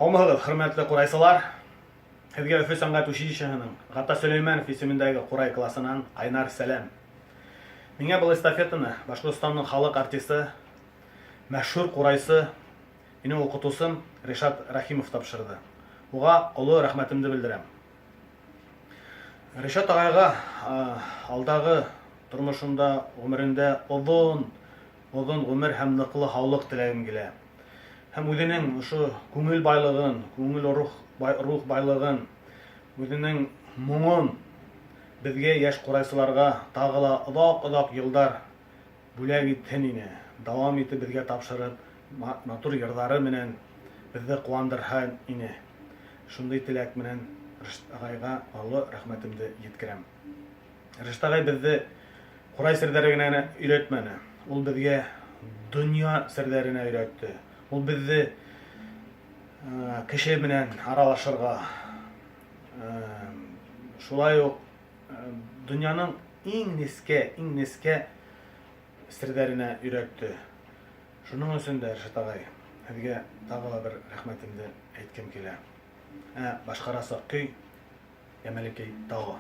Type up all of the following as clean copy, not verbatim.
Һаумыһығыҙ, хөрмәтле ҡурайсылар! Һеҙгә Өфө сәнғәт училищеһының Ғата Сөләймәнов исемендәге ҡурай классынан ҡайнар сәләм. Миңә был эстафетаны Башҡортостандың халыҡ артисы, мәшһүр ҡурайсы, минең уҡытыусым Ришат Рәхимов тапшырҙы. Уға оло рәхмәтемде белдерәм. Ришат ағайға алдағы тормошонда, ғүмерендә оҙон, оҙон ғүмер һәм ныҡлы һаулыҡ теләгем килә. Һәм үзенең ошо күңел байлығын, күңел рух, бай, рух байлығын, үзенең моңон беҙгә, йәш ҡурайсыларға тағы ла оҙаҡ-оҙаҡ йылдар бүләк итһен ине, дауам итеп беҙгә тапшырып, матур йырҙары менән беҙҙе ҡыуандырһын ине. Шундай теләк менән Ришат ағайға оло рәхмәтемде еткерәм. Ришат ағай беҙҙе ҡурай серҙәре генә өйрәтмәне. Ул беҙгә донъя серҙәренә өйрәтте. Ул беҙҙе кеше менән аралашырға, шулай ук донъяның иң нескә, иң нескә серҙәренә өйрәтте. Шуның өсөн дә, Ришат ағай, һеҙгә тағы ла бер рәхмәтемде әйткем килә. Ә башҡарасаҡ көй Йәмәлекәй тауы.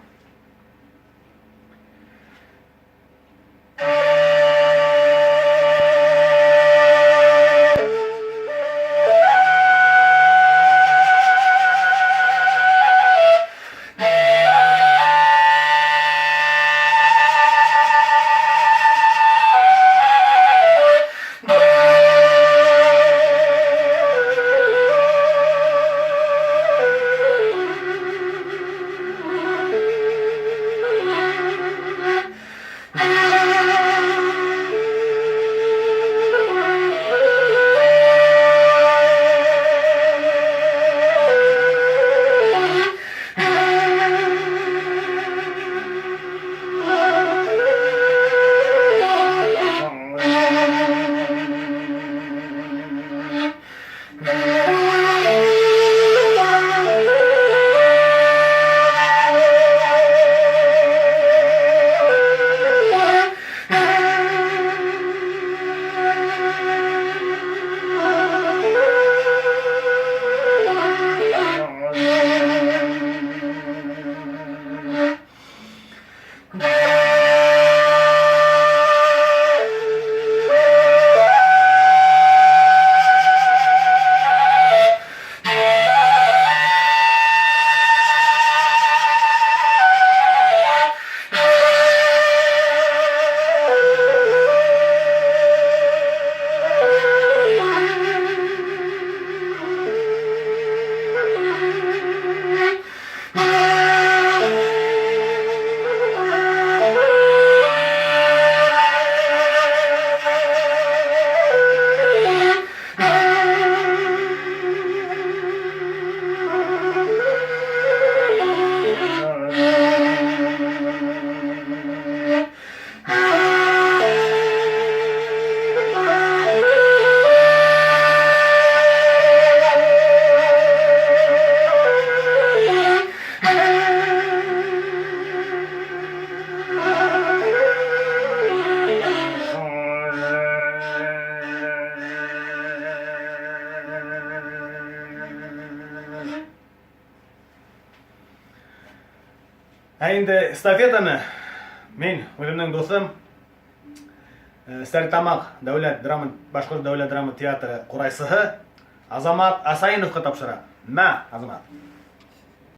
Ә инде эстафетаны мин үземнең дуҫым Стәрлетамаҡ дәүләт драма башҡорт дәүләт драма театры ҡурайсыһы Азамат Асаиновҡа тапшыра. Мә, Азамат.